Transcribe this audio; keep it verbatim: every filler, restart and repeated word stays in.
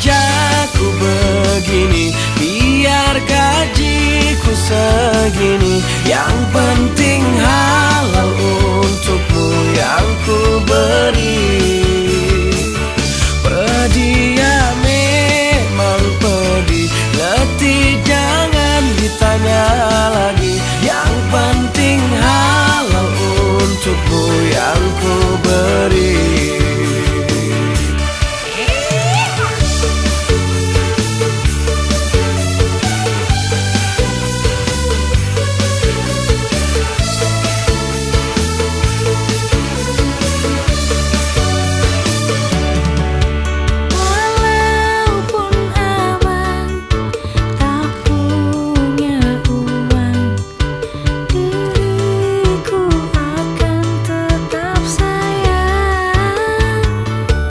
Jaku begini, biar gajiku segini, yang penting halal untukmu yang ku beri.